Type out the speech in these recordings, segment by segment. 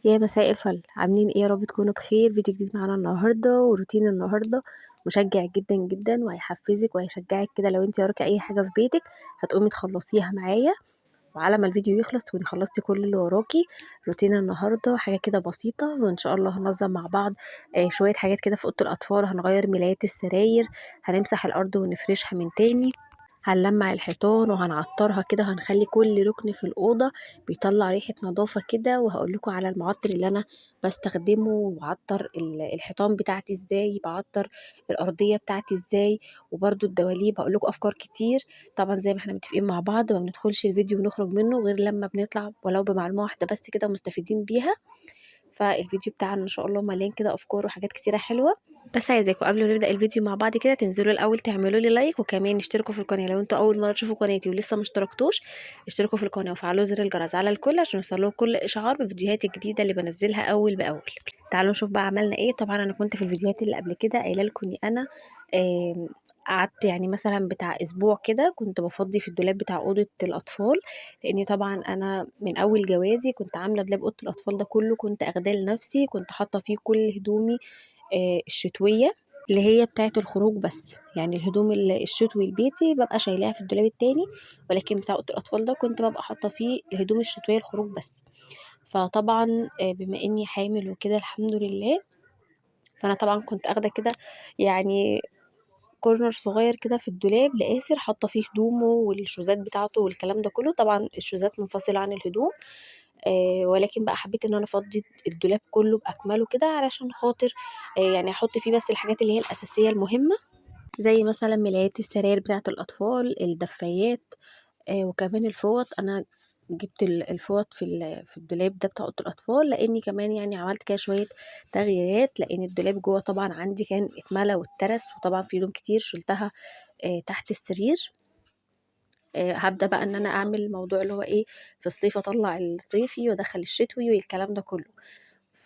يا مساء الفل، عاملين ايه؟ يا رب تكونوا بخير. فيديو جديد معانا النهارده، وروتين النهارده مشجع جدا جدا وهيحفزك وهيشجعك كده. لو انت وراكي اي حاجة في بيتك هتقومي تخلصيها معايا، وعلى ما الفيديو يخلص تكوني خلصتي كل اللي وراكي. روتين النهارده حاجة كده بسيطة، وان شاء الله هننظم مع بعض شوية حاجات كده في اوضة الاطفال. هنغير ملايات السراير، هنمسح الارض ونفرشها من تاني، هنلمع الحيطان وهنعطرها كده، هنخلي كل ركن في الأوضة بيطلع ريحة نظافة كده. وهقول لكم على المعطر اللي أنا بستخدمه، وبعطر الحيطان بتاعتي ازاي، بعطر الأرضية بتاعتي ازاي، وبرده الدواليب. هقول لكم أفكار كتير. طبعا زي ما احنا متفقين مع بعض ما بندخلش الفيديو ونخرج منه غير لما بنطلع ولو بمعلومة واحدة بس كده مستفيدين بيها. فالفيديو بتاعنا ان شاء الله مليان كده افكار وحاجات كتيرة حلوة. بس عايزاكم قبل ما نبدا الفيديو مع بعض كده تنزلوا الاول تعملوا لي like، وكمان اشتركوا في القناة لو انتوا اول مرة تشوفوا قناتي ولسه ما اشتركتوش. اشتركوا في القناة وفعلوا زر الجرس على الكل عشان يوصلكم كل اشعار بالفيديوهات الجديدة اللي بنزلها اول باول. تعالوا نشوف بقى عملنا ايه. طبعا انا كنت في الفيديوهات اللي قبل كده قايله لكم اني انا قعدت يعني مثلا بتاع اسبوع كده كنت بفضي في الدولاب بتاع اوضة الاطفال، لاني طبعا انا من اول جوازي كنت عامله دولاب اوضة الاطفال ده كله، كنت اخداه لنفسي، كنت حاطه فيه كل هدومي الشتوية اللي هي بتاعه الخروج بس، يعني الهدوم الشتوي البيتي ببقى شايلاها في الدولاب التاني، ولكن بتاع اوضة الاطفال ده كنت ببقى حاطه فيه الهدوم الشتوية الخروج بس. فطبعا بما اني حامل وكده الحمد لله، فانا طبعا كنت اخده كده يعني corner صغير كده في الدولاب لآسر، حاطه فيه هدومه والشوزات بتاعته والكلام ده كله. طبعا الشوزات منفصلة عن الهدوم، ولكن بقى حبيت ان انا افضي الدولاب كله باكمله كده علشان خاطر يعني احط فيه بس الحاجات اللي هي الاساسية المهمة، زي مثلا ملايات السراير بتاعه الاطفال، الدفايات، وكمان الفوط. انا جبت الفوط في الدولاب ده بتاع اوضة الاطفال، لاني كمان يعني عملت كده شوية تغييرات، لان الدولاب جوه طبعا عندي كان اتملى واترس، وطبعا في هدوم كتير شلتها تحت السرير. هبدا بقى ان انا اعمل الموضوع اللي هو ايه، في الصيف اطلع الصيفي وادخل الشتوي والكلام ده كله.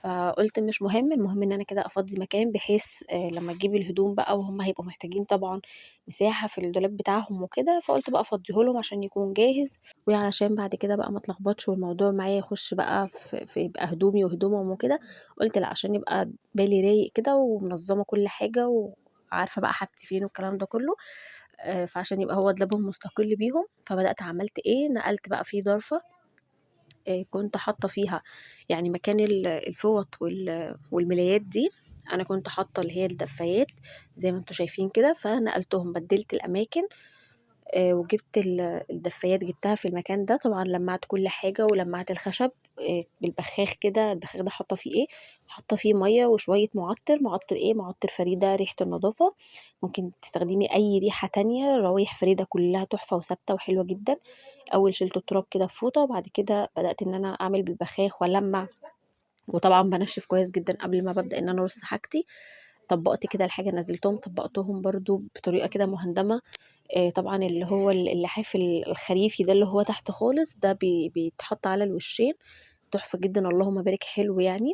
فقلت مش مهم، المهم ان انا كده افضي مكان بحيث لما اجيب الهدوم بقى وهم هيبقوا محتاجين طبعا مساحة في الدولاب بتاعهم وكده، فقلت بقى افضيه لهم عشان يكون جاهز، وعلشان بعد كده بقى ما اتلخبطش والموضوع معايا يخش بقى في يبقى هدومي وهدومهم وكده. قلت لا، عشان يبقى بالي رايق كده ومنظمة كل حاجة وعارفه بقى حاجتي فين والكلام ده كله، فعشان يبقى هو دولابهم مستقل بيهم. فبدات عملت ايه، نقلت بقى في ضرفه كنت حاطه فيها يعني مكان الفوط والملايات دي، انا كنت حاطه اللي هي الدفايات زي ما انتم شايفين كده، فنقلتهم بدلت الاماكن، وجبت الدفايات جبتها في المكان ده. طبعا لمعت كل حاجة ولمعت الخشب بالبخاخ كده. البخاخ ده حاطه فيه ايه، حاطه فيه مية وشوية معطر. معطر ايه؟ معطر فريدة ريحه النظافة. ممكن تستخدمي اي ريحه تانية، روايح فريدة كلها تحفة وثابتة وحلوه جدا. اول شلت التراب كده في فوطه، وبعد كده بدات ان انا اعمل بالبخاخ والمع، وطبعا بنشف كويس جدا قبل ما ببدا ان انا ارص حاجتي. طبقت كده الحاجة، نزلتهم طبقتهم برضو بطريقة كده مهندمه. طبعا اللي هو اللحاف الخريفي ده اللي هو تحت خالص ده بيتحط على الوشين، تحفة جدا اللهم بارك، حلو يعني.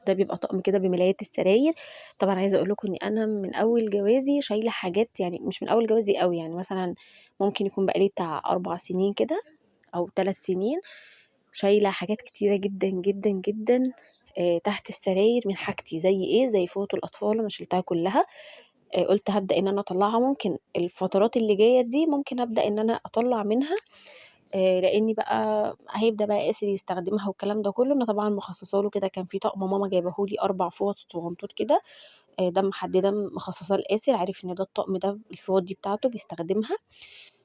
ده بيبقى طقم كده بملايات السراير. طبعا عايزه اقول لكم ان انا من اول جوازي شايله حاجات، يعني مش من اول جوازي قوي، يعني مثلا ممكن يكون بقالي بتاع 4 سنين كده او 3 سنين، شايله حاجات كتيرة جدا جدا جدا، تحت السراير من حاجتي. زي ايه؟ زي فوط الاطفال انا شلتها كلها، قلت هبدا ان انا اطلعها، ممكن الفترات اللي جاية دي ممكن ابدا ان انا اطلع منها، لاني بقى هيبدا بقى ياسر يستخدمها والكلام ده كله. انا طبعا مخصصة له كده، كان في طقم ماما جايبه لي 4 فوط صغنطوط كده، ده محددة مخصصاه لآسر، عارف ان ده الطقم ده الفوط دي بتاعته بيستخدمها،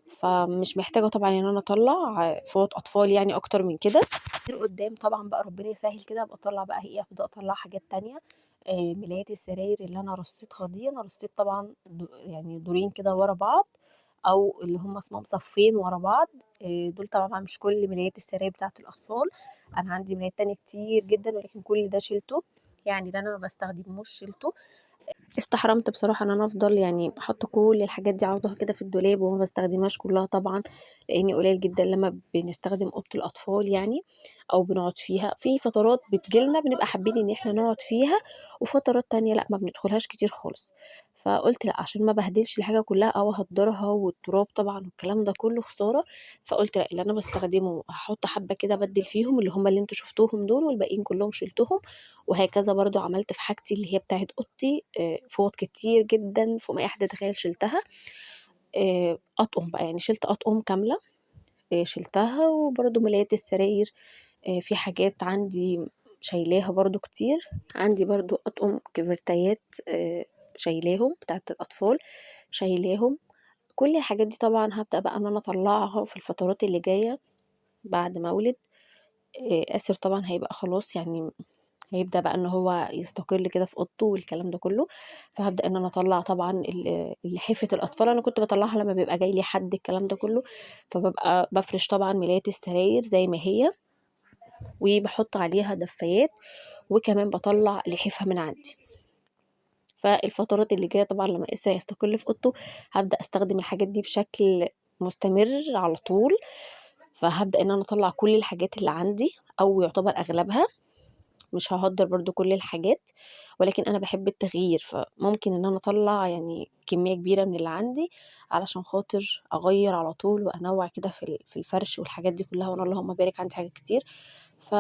فمش محتاجه طبعا ان انا اطلع فوط اطفال يعني اكتر من كده. غير قدام طبعا بقى ربنا يسهل كده ابقى اطلع بقى ايه، ابدا اطلع حاجات تانية. ملايات السراير اللي انا رصيتها دي، انا رصيت طبعا يعني دورين كده ورا بعض، او اللي هم اسمهم صفين ورا بعض. دول طبعا مش كل ملايات السراير بتاعت الاطفال، انا عندي ملايات تانية كتير جدا، ولكن كل ده شلته، يعني ده انا ما بستخدموش شلته. استحرمت بصراحة ان انا افضل يعني احط كل الحاجات دي عرضها كده في الدولاب وما بستخدمهاش كلها طبعا، لاني قليل جدا لما بنستخدم اوضة الاطفال يعني او بنقعد فيها. في فترات بتجيلنا بنبقى حابين ان احنا نقعد فيها، وفترات تانية لا ما بندخلهاش كتير خالص. فقُلت لأ، عشان ما أبهدلش الحاجة كلّها أو أهدّرها والتراب طبعًا والكلام ده كلّه خسارة، فقُلت لأ، اللي أنا باستخدمه هاحط حبة كده أبدِّل فيهم اللي هم اللي أنتم شُفتوهم دول، والباقيين كلّهم شِلتهم. وهكذا برضه عملت في حاجتي اللي هي بتاعة أوضتي، فوط كتير جدًا فوق ما أي حد يتخيل شِلتها، أطقم بقى، يعني شِلت أطقم كاملة، شِلتها. وبرضه ملايات السراير، في حاجات عندي شايلاها برضه كتير، عندي برضه أطقم كفرتايات، شايلاهم بتاعة الأطفال، شايلاهم. كل الحاجات دي طبعًا هابدأ بقى إن أنا أطلّعها في الفترات اللي جاية بعد ما أولد. آسر طبعًا هيبقى خلاص يعني هيبدأ بقى إن هو يستقل كده في أوضته والكلام ده كله، فهابدأ إن أنا أطلّع طبعًا لحافة الأطفال، أنا كنت باطلّعها لما بيبقى جاي لي حد الكلام ده كله، فبابقى بافرش طبعًا ملايات السراير زي ما هي، وباحط عليها دفايات، وكمان باطلّع لحافها من عندي. فالفترات اللي جاية طبعًا لما آسر هيستقل في أوضته هابدأ أستخدم الحاجات دي بشكل مستمر على طول، فهابدأ إن أنا أطلّع كل الحاجات اللي عندي أو يعتبر أغلبها، مش هاهدّر برضه كل الحاجات، ولكن أنا باحب التغيير، فممكن إن أنا أطلّع يعني كمية كبيرة من اللي عندي علشان خاطر أغيّر على طول وأنوّع كده في الفرش والحاجات دي كلها، وأنا اللهم بارك عندي حاجات كتير، ف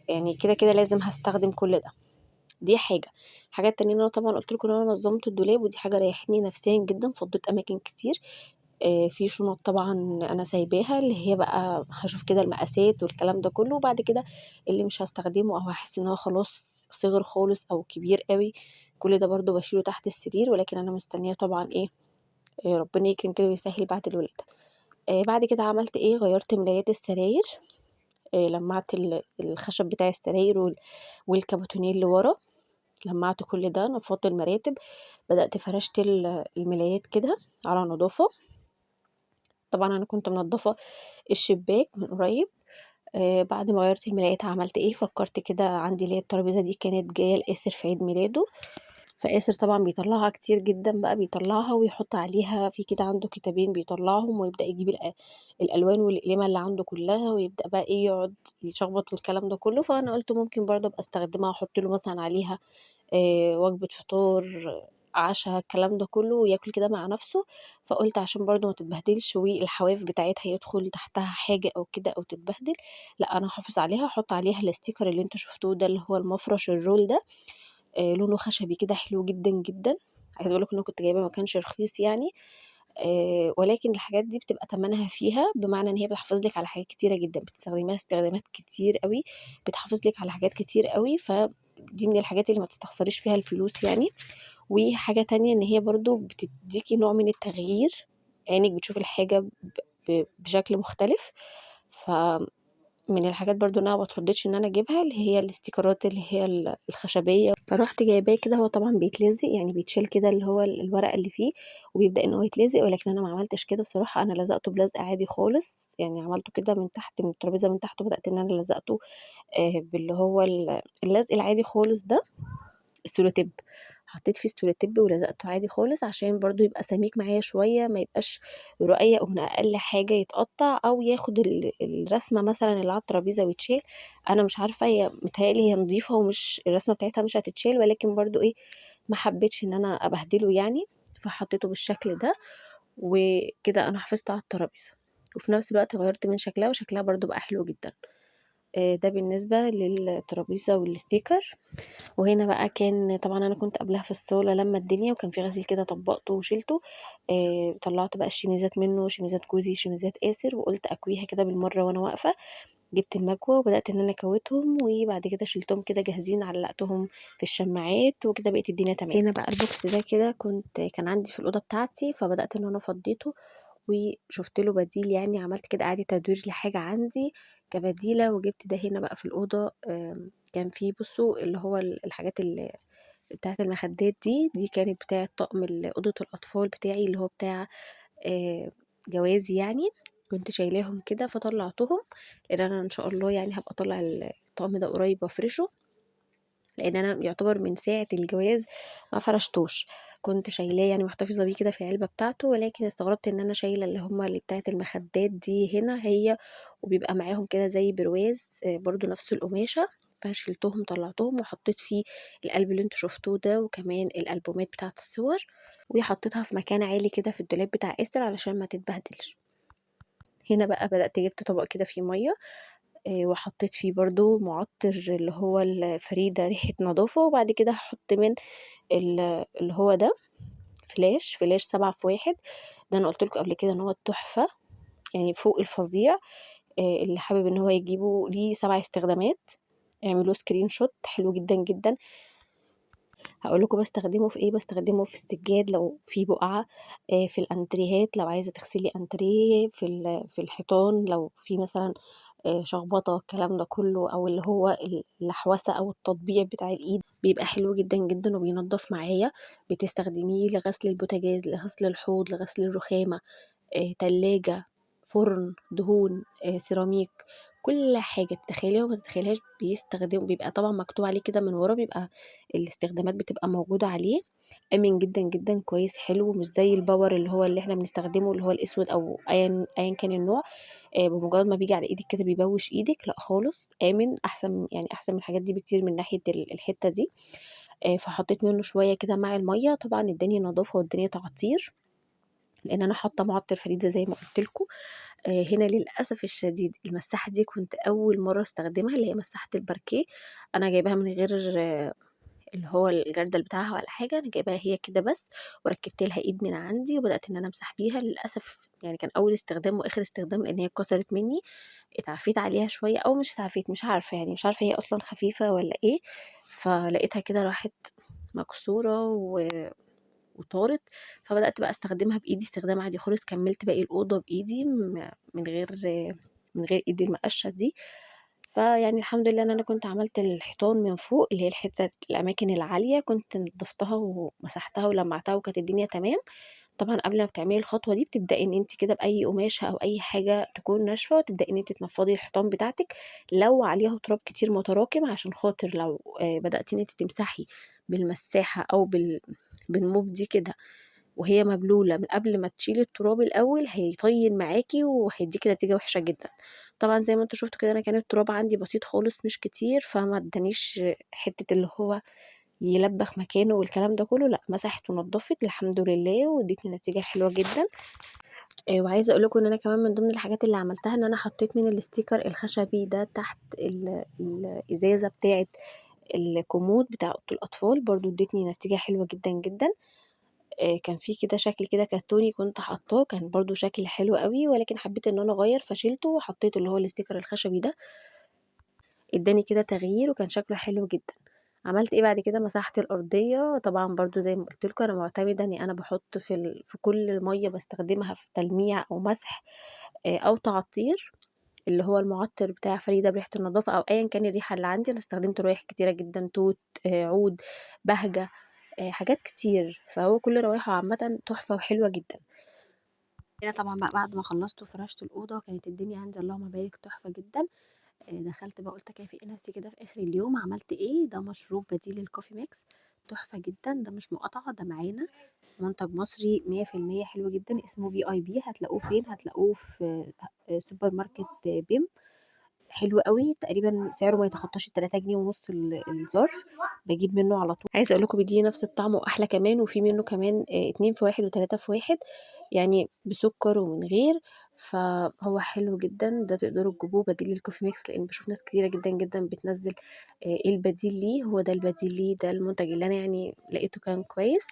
يعني كده كده لازم هاستخدم كل ده. دي حاجة. الحاجة التانية إن أنا طبعًا قُلت لكم إن أنا نظمت الدولاب، ودي حاجة ريحتني نفسيًا جدًا، فضيت أماكن كتير. في شنط طبعًا أنا سايباها اللي هي بقى هاشوف كده المقاسات والكلام ده كله، وبعد كده اللي مش هاستخدمه أو هاحس إن هو خلاص صغر خالص أو كبير أوي، كل ده برضه باشيله تحت السرير، ولكن أنا مستنية طبعًا إيه، ربنا يكرم كده ويسهل بعد الولادة. بعد كده عملت إيه، غيرت ملايات السراير، لمعت الخشب بتاع السراير والكابوتونيه اللي ورا، لمعت كل ده، نفضت المراتب، بدأت فرشت الملايات كده على نظافة. طبعا أنا كنت منظفة الشباك من قريب. بعد ما غيرت الملايات عملت إيه، فكرت كده عندي اللي هي الترابيزة دي كانت جاية لآسر في عيد ميلاده، فآسر طبعا بيطلعها كتير جدا بقى، بيطلعها ويحط عليها في كده عنده كتابين بيطلعهم، ويبدأ يجيب الألوان والأقلمة اللي عنده كلها، ويبدأ بقى إيه يقعد يشخبط والكلام ده كله. فأنا قلت ممكن برضه أبقى أستخدمها، أحط له مثلا عليها، وجبة فطار، عشاء، الكلام ده كله، وياكل كده مع نفسه. فقلت عشان برضه ما تتبهدلش والحواف بتاعتها يدخل تحتها حاجة أو كده أو تتبهدل، لا أنا هحافظ عليها، هحط عليها ال sticker اللي انتوا شفتوه ده اللي هو المفرش ال roll ده، لونه خشبي كده حلو جدا جدا. عايزه اقول لكم ان انا كنت جايباه ما كانش رخيص يعني، ولكن الحاجات دي بتبقى تمنها فيها، بمعنى ان هي بتحافظ لك على حاجات كتيره جدا، بتستخدميها استخدامات كتير قوي، بتحافظ لك على حاجات كتير قوي، فدي من الحاجات اللي ما تستخسريش فيها الفلوس يعني. وحاجه تانية ان هي برضو بتديكي نوع من التغيير، عينك بتشوف الحاجه بشكل مختلف. ف من الحاجات برضو ان انا ما بترددش ان انا اجيبها اللي هي الاستيكرات اللي هي الخشبيه. فروحت جايباه كده، هو طبعا بيتلزق يعني بيتشال كده اللي هو الورقه اللي فيه وبيبدا ان هو يتلزق، ولكن انا ما عملتش كده بصراحه، انا لزقته بلزق عادي خالص، يعني عملته كده من تحت من الترابيزه من تحت، وبدات ان انا لزقته، باللي هو اللزق العادي خالص ده، السولوتيب، حطيت فيه السولوتيب ولزقته عادي خالص عشان برضو يبقى سميك معايا شويه، ما يبقاش رقيق ومن اقل حاجه يتقطع او ياخد الرسمه مثلا اللي على الترابيزه ويتشال. انا مش عارفه، هي متهيألي هي نظيفه ومش الرسمه بتاعتها مش هتتشال، ولكن برضو ايه ما حبيتش ان انا ابهدله يعني، فحطيته بالشكل ده وكده انا حافظت على الترابيزه، وفي نفس الوقت غيرت من شكلها وشكلها برضو بقى حلو جدا. ده بالنسبه للترابيزه وال sticker. وهنا بقى كان طبعا انا كنت قبلها في الصاله لما الدنيا، وكان في غسيل كده طبقته وشيلته، طلعت بقى الشميزات منه، شميزات جوزي، شميزات آسر، وقلت اكويها كده بالمره وانا واقفه. جبت المكوه وبدات ان انا اكوتهم، وبعد كده شلتهم كده جاهزين، علقتهم في الشماعات وكده، بقت الدنيا تمام. هنا بقى ال box ده كده كان عندي في الاوضه بتاعتي، فبدات ان انا فضيته وشفت له بديل، يعني عملت كده اعاده تدوير لحاجه عندي كبديله، وجبت ده هنا بقى في الاوضه. كان فيه بصوا اللي هو الحاجات بتاعه المخدات دي، دي كانت بتاعه طقم اوضه الاطفال بتاعي اللي هو بتاع، جوازي يعني، كنت شايلاهم كده فطلعتهم، لان انا ان شاء الله هبقى اطلع الطقم ده قريب وافرشه، لان انا يعتبر من ساعه الجواز ما فرشتوش، كنت شايلاه محتفظه بيه كده في العلبه بتاعته. ولكن استغربت ان انا شايله اللي هم اللي بتاعه المخدات دي هنا هي، وبيبقى معاهم كده زي برواز، برضو نفس القماشه، فشِلتهم طلّعتهم وحطيت فيه القلب اللي أنتم شُفتوه ده، وكمان الألبومات بتاعة الصور، وحطيتها في مكان عالي كده في الدولاب بتاع آسر علشان ما تتبهدلش. هنا بقى بدأت جبت طبق كده فيه مَيّة، وحطيت فيه برضه معطر اللي هو الفريدة ريحة نضافة، وبعد كده هاحط من اللي هو ده فلاش 7 في 1، ده أنا قُلت لكم قبل كده إن هو تحفة، يعني فوق الفظيع. اللي حابب إن هو يجيبه ليه 7 استخدامات، اعملوا screenshot، حلو جدًا جدًا. هاقول لكم باستخدمه في إيه، باستخدمه في السجاد لو في بقعة، في الأنتريهات لو عايزة تغسلي أنتريه، في الحيطان لو في مثلًا، شخبطة الكلام ده كله، أو اللي هو اللحوسة أو التطبيع بتاع الإيد، بيبقى حلو جدًا جدًا وبينضف معايا. بتستخدميه لغسل البوتاجاز، لغسل الحوض، لغسل الرخامة، تلاجة، فرن، دهون، سيراميك، كل حاجة تتخيليها وما تتخيليهاش بيستخدمه. بيبقى طبعا مكتوب عليه كده من ورا، بيبقى الاستخدامات بتبقى موجودة عليه. آمن جدا جدا، كويس حلو، مش زي الباور اللي هو اللي احنا بنستخدمه اللي هو الأسود أو أيا كان النوع، بمجرد ما بيجي على ايدك كده بيبوش ايدك، لا خالص، آمن، أحسن، يعني أحسن من الحاجات دي بكتير من ناحية الحتة دي. فحطيت منه شوية كده مع المية، طبعا اداني نظافة واداني تعطير، لأن أنا حاطة معطر فريدة زي ما قلت لكم. هنا للأسف الشديد المساحة دي كنت أول مرة استخدمها، اللي هي مساحة الباركيه، أنا جايباها من غير، اللي هو الجردل بتاعها ولا حاجة، أنا جايباها هي كده بس، وركبت لها إيد من عندي وبدأت إن أنا أمسح بيها. للأسف كان أول استخدام وآخر استخدام، لأن هي اتكسرت مني، اتعافيت عليها شوية أو مش اتعافيت، مش عارفة، مش عارفة هي أصلا خفيفة ولا إيه، فلقيتها كده راحت مكسورة وطارت. فبدأت بقى استخدمها بإيدي استخدام عادي خالص، كملت باقي الأوضة بإيدي من غير إيد المقشة دي. فيعني الحمد لله إن أنا كنت عملت الحيطان من فوق اللي هي الحتة الأماكن العالية، كنت نضفتها ومسحتها ولمعتها وكانت الدنيا تمام. طبعا قبل ما بتعملي الخطوة دي بتبدأي إن انت كده بأي قماشة أو أي حاجة تكون ناشفة، وتبدأي إن انت تنفضي الحيطان بتاعتك لو عليها تراب كتير متراكم، عشان خاطر لو، بدأتي إن انت تمسحي بالمساحة أو بالموب دي كده وهي مبلولة من قبل ما تشيلي التراب الأول، هيطين معاكي وهيديكي نتيجة وحشة جدا. طبعا زي ما انتوا شفتوا كده أنا كان التراب عندي بسيط خالص مش كتير، فما ادانيش حتة اللي هو يلبخ مكانه والكلام ده كله، لا مسحت ونضفت الحمد لله وادتني نتيجة حلوة جدا. وعايزة اقول لكم ان انا كمان من ضمن الحاجات اللي عملتها ان انا حطيت من الستيكر الخشبي ده تحت الازازة بتاعة الكومود بتاع اوضة الاطفال، برضو ادتني نتيجة حلوة جدا جدا. كان في كده شكل كده كرتوني كنت حاطاه، كان برضو شكل حلو قوي، ولكن حبيت ان انا اغير فشيلته وحطيت اللي هو الستيكر الخشبي ده، اداني كده تغيير وكان شكله حلو جدا. عملت ايه بعد كده؟ مسحت الارضيه، طبعا برضو زي ما قلت لكم انا معتمده اني انا بحط في كل ميه بستخدمها في تلميع او مسح، او تعطير اللي هو المعطر بتاع فريده بريحه النظافه او ايا كان الريحه اللي عندي. انا استخدمت روايح كتيره جدا، توت، عود، بهجه، حاجات كتير، فهو كل روايحه عامه تحفه وحلوه جدا. هنا طبعا بقى بعد ما خلصت وفرشت الاوضه كانت الدنيا عندي اللهم بارك تحفه جدا. دخلت بقى قلت اكافئ نفسي كده في اخر اليوم. عملت ايه؟ ده مشروب بديل للكوفي ميكس تحفه جدا، ده مش مقاطعه، ده معانا منتج مصري مية في المية حلو جدا، اسمه في اي بي. هتلاقوه فين؟ هتلاقوه في سوبر ماركت بيم، حلو قوي، تقريبا سعره ما يتخطاش التلاتة جنيه ونص الظرف، بجيب منه على طول. عايزه اقول لكم بيديني نفس الطعم واحلى كمان، وفي منه كمان، 2 في 1 وتلاتة في 1، يعني بسكر ومن غير، فهو حلو جدا. ده تقدروا تجيبوه بديل للكوفي ميكس، لان بشوف ناس كتيره جدا جدا بتنزل، ايه البديل ليه، هو ده البديل ليه، ده المنتج اللي انا لقيته كان كويس.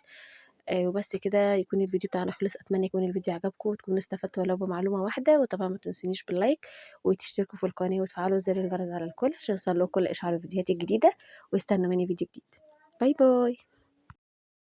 وبس كده يكون الفيديو بتاعنا خلص. اتمنى يكون الفيديو عجبكم وتكونوا استفدتوا ولو بمعلومه واحده، وطبعا ما تنسونيش باللايك وتشتركوا في القناه وتفعلوا زر الجرس على الكل عشان يوصل لكم كل اشعار الفيديوهات الجديده، واستنوا مني فيديو جديد. باي باي.